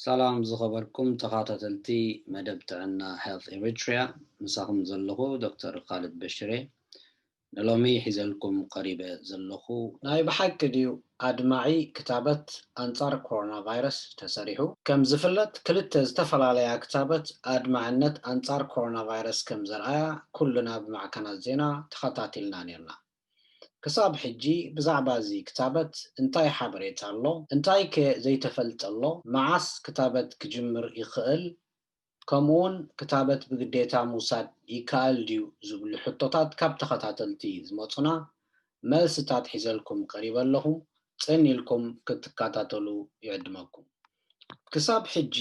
ሰላም ዝኸበርኩም ተኸታተልቲ መደብ ጥዕና Health Eritrea፣ ምሳኹም ዘለኹ ዶክተር ካልድ በሽሬ። ንሎሚ ሒዘልኩም ቀሪበ ዘለኹ፣ ናይ ብሓቂ ድዩ ኣድማዒ ክታበት ኣንጻር ኮሮና ቫይረስ ተሰሪሑ? ከም ዝፍለጥ፣ ክልተ ዝተፈላለያ ክታበት ኣድማዕነት ኣንጻር ኮሮና ቫይረስ ከም ዘርኣያ ኩልና ብማዕከናት ዜና ተኸታቲልና ኔርና። ክሳብ ሕጂ ብዛዕባ እዚ ክታበት እንታይ ሓበሬታ ኣሎ? እንታይ ከ ዘይተፈልጠ ኣሎ? መዓስ ክታበት ክጅምር ይኽእል? ከምኡውን ክታበት ብግዴታ ምውሳድ ይከኣል ድዩ ዝብሉ ሕቶታት ካብ ተኸታተልቲ ዝመጹና መልስታት ሒዘልኩም ቀሪበ ኣለኹ። ጽን ኢልኩም ክትከታተሉ ይዕድመኩም። ክሳብ ሕጂ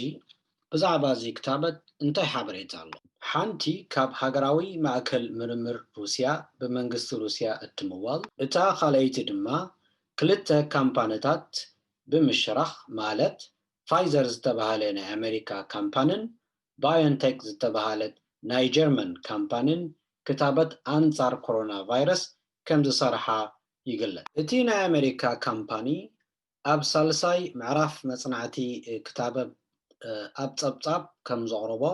ብዛዕባ እዚ ክታበት እንታይ ሓበሬታ ኣሎ? ሓንቲ ካብ ሃገራዊ ማእከል ምርምር ሩስያ ብመንግስቲ ሩስያ እትምወል፣ እታ ካልኣይቲ ድማ ክልተ ካምፓኒታት ብምሽራኽ፣ ማለት ፋይዘር ዝተባህለ ናይ ኣሜሪካ ካምፓንን ባዮንቴክ ዝተባህለት ናይ ጀርመን ካምፓንን ክታበት ኣንጻር ኮሮና ቫይረስ ከም ዝሰርሓ ይግለጽ። እቲ ናይ ኣሜሪካ ካምፓኒ ኣብ ሳልሳይ ምዕራፍ መጽናዕቲ ክታበት ኣብ ጸብጻብ ከም ዘቕረቦ፣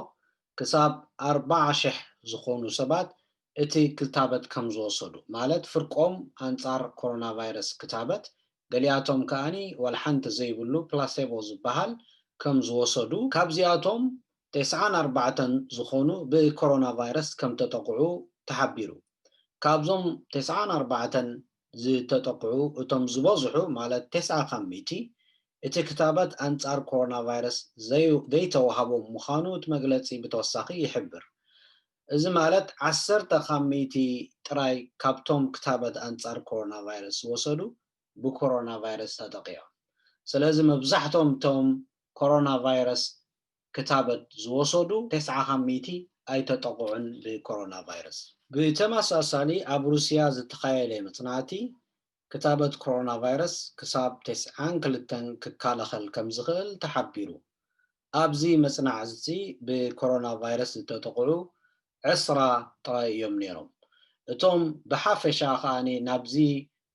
ክሳብ ኣርባዓ ሽሕ ዝኾኑ ሰባት እቲ ክታበት ከም ዝወሰዱ፣ ማለት ፍርቆም ኣንጻር ኮሮና ቫይረስ ክታበት፣ ገሊኣቶም ከኣኒ ዋላ ሓንቲ ዘይብሉ ፕላሴቦ ዝበሃል ከም ዝወሰዱ፣ ካብዚኣቶም ተስዓን ኣርባዕተን ዝኾኑ ብኮሮና ቫይረስ ከም ተጠቕዑ ተሓቢሩ። ካብዞም ተስዓን ኣርባዕተን ዝተጠቕዑ፣ እቶም ዝበዝሑ፣ ማለት ተስዓ ካብ ሚእቲ፣ እቲ ክታበት ኣንጻር ኮሮና ቫይረስ ዘይ-፣ ዘይተዋህቦም ምዃኑ እቲ መግለጺ ብተወሳኺ ይሕብር። እዚ ማለት ዓሰርተ ካብ ሚእቲ ጥራይ ካብቶም ክታበት ኣንጻር ኮሮና ቫይረስ ዝወሰዱ ብኮሮና ቫይረስ ተጠቒዖም። ስለዚ መብዛሕቶም እቶም ኮሮና ቫይረስ ክታበት ዝወሰዱ ተስዓ ካብ ሚእቲ ኣይተጠቕዑን ብኮሮና ቫይረስ። ብተመሳሳሊ ኣብ ሩስያ ዝተኻየደ መጽናዕቲ ክታበት ኮሮና ቫይረስ ክሳብ ተስዓን ክልተን ክከላኸል ከም ዝኽእል ተሓቢሩ። ኣብዚ መጽናዕቲ ብኮሮና ቫይረስ ዝተጠቕዑ ዕስራ ጥራይ እዮም ነይሮም። እቶም ብሓፈሻ ከኣ ናብዚ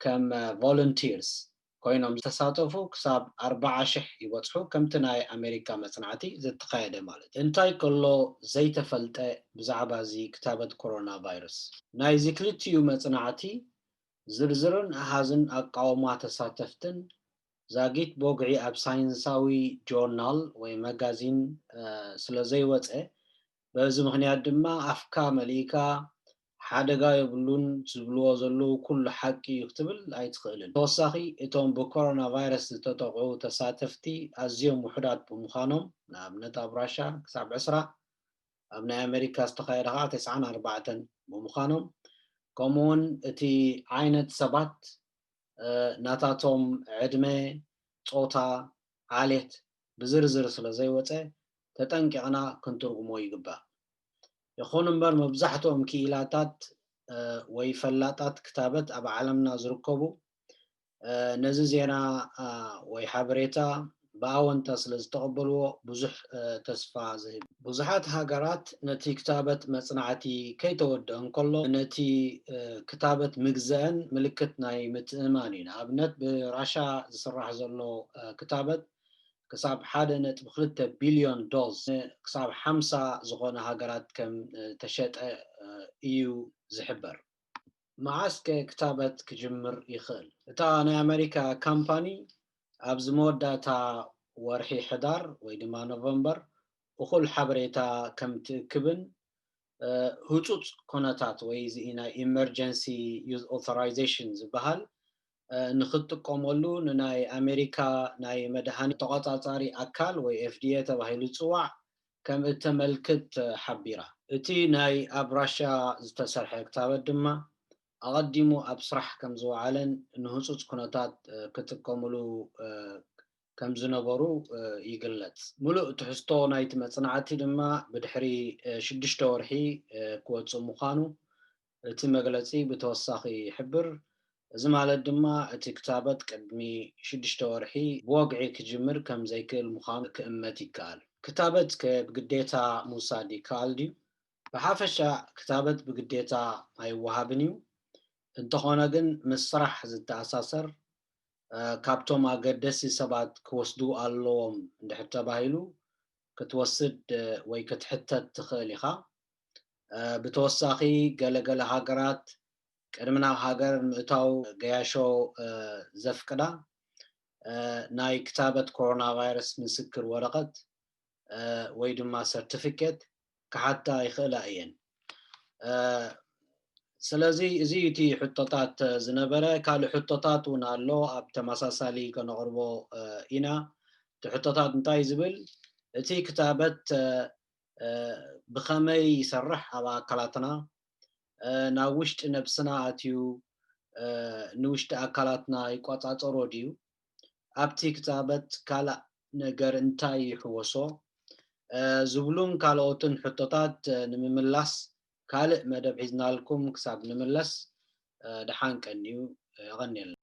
ከም ቮለንቲርስ ኮይኖም ዝተሳተፉ ክሳብ ኣርባዓ ሽሕ ይበጽሑ፣ ከምቲ ናይ ኣሜሪካ መጽናዕቲ ዝተኻየደ ማለት እዩ። እንታይ ከሎ ዘይተፈልጠ ብዛዕባ እዚ ክታበት ኮሮና ቫይረስ? ናይዚ ክልቲኡ መጽናዕቲ ዝርዝርን ኣሃዝን ኣቃውማ ተሳተፍትን ዛጊት ብወግዒ ኣብ ሳይንሳዊ ጆርናል ወይ መጋዚን፣ እ፣ ስለ ዘይወጸ፣ በዚ ምኽንያት ድማ ኣፍካ መሊእካ ሓደጋ የብሉን፣ ዝብልዎ ዘለዉ ኩሉ ሓቂ እዩ ክትብል ኣይትኽእልን። ተወሳኺ፣ እቶም ብኮሮና ቫይረስ ዝተጠቕዑ ተሳተፍቲ ኣዝዮም ውሑዳት ብምዃኖም፣ ንኣብነት ኣብ ራሻ ክሳብ ዕስራ፣ ኣብ ናይ ኣሜሪካ ዝተኻየደ ኸዓ ተስዓን ኣርባዕተን ብምዃኖም፣ ከምኡውን እቲ ዓይነት ሰባት፣ እ፣ ናታቶም ዕድመ፣ ጾታ፣ ዓሌት ብዝርዝር ስለ ዘይወጸ፣ ተጠንቂቕና ክንትርጉሞ ይግባእ። ይኹን እምበር፣ መብዛሕትኦም ክኢላታት፣ እ፣ ወይ ፈላጣት ክታበት ኣብ ዓለምና ዝርከቡ፣ እ፣ ነዚ ዜና፣ እ፣ ወይ ሓበሬታ ብኣወንታ ስለ ዝተቐበልዎ ብዙሕ፣ እ፣ ተስፋ ዝህብ። ብዙሓት ሃገራት ነቲ ክታበት መጽናዕቲ ከይተወድአ እንከሎ፣ ነቲ፣ እ፣ ክታበት ምግዘአን ምልክት ናይ ምትእምማን እዩ። ንኣብነት፣ ብራሻ ዝስራሕ ዘሎ፣ እ፣ ክታበት ክሳብ ሓደ ነጥቢ ክልተ ቢልዮን ዶዝ ክሳብ ሓምሳ ዝኾነ ሃገራት ከም፣ እ፣ ተሸጠ፣ እ፣ እዩ ዝሕበር። መዓስ ከ ክታበት ክጅምር ይኽእል? እታ ናይ ኣሜሪካ ካምፓኒ ኣብዚ መወዳእታ ወርሒ ሕዳር ወይ ድማ ኖቨምበር እኹል ሓበሬታ ከም ትእክብን፣ እ፣ ህጹጽ ኩነታት ወይ እዚ ናይ ኢመርጀንሲ ዩዝ ኦቶራይዜሽን ዝበሃል፣ እ፣ ንኽትጥቀመሉ ንናይ ኣሜሪካ ናይ መድሃኒት ተቖጻጻሪ ኣካል ወይ ኤፍ ዲ ኤ ተባሂሉ ዝጽዋዕ ከም እተመልክት ሓቢራ። እቲ ናይ ኣብ ራሻ ዝተሰርሐ ክታበት ድማ ኣቐዲሙ ኣብ ስራሕ ከም ዝወዓለን ንህጹጽ ኩነታት፣ እ፣ ክጥቀምሉ፣ እ፣ ከም ዝነበሩ፣ እ፣ ይግለጽ። ምሉእ ትሕዝቶ ናይቲ መጽናዕቲ ድማ ብድሕሪ፣ እ፣ ሽዱሽተ ወርሒ፣ እ፣ ክወጽእ ምዃኑ እቲ መግለጺ ብተወሳኺ ይሕብር። እዚ ማለት ድማ እቲ ክታበት ቅድሚ ሽዱሽተ ወርሒ ብወግዒ ክጅምር ከም ዘይክእል ምዃኑ ክእመት ይከኣል። ክታበት ከ ብግዴታ ምውሳድ ይከኣል ድዩ? ብሓፈሻ ክታበት ብግዴታ ኣይወሃብን እዩ። እንተኾነ ግን ምስ ስራሕ ዝተኣሳሰር፣ ካብቶም ኣገደሲ ሰባት ክወስዱ ኣለዎም እንድሕር ተባሂሉ ክትወስድ ወይ ክትሕተት ትኽእል ኢኻ። ብተወሳኺ ገለገለ ሃገራት ቅድሚ ናብ ሃገር ምእታው ገያሾ ዘፍቅዳ ናይ ክታበት ኮሮና ቫይረስ ምስክር ወረቐት ወይ ድማ ሰርቲፊኬት ክሓታ ይኽእላ እየን። ስለዚ እዚ እቲ ሕቶታት ዝነበረ። ካልእ ሕቶታት እውን ኣሎ፣ ኣብ ተመሳሳሊ ከነቕርቦ ኢና። እቲ ሕቶታት እንታይ ዝብል፣ እቲ ክታበት ብኸመይ ይሰርሕ ኣብ ኣካላትና፣ ናብ ውሽጢ ነብስና ኣትዩ ንውሽጢ ኣካላትና ይቆጻጸሮ ድዩ? ኣብቲ ክታበት ካልእ ነገር እንታይ ይሕወሶ? ዝብሉን ካልኦትን ሕቶታት ንምምላስ ካልእ መደብ ሒዝናልኩም ክሳብ ንምለስ ደሓን ቀንዩ። የቐንየልና።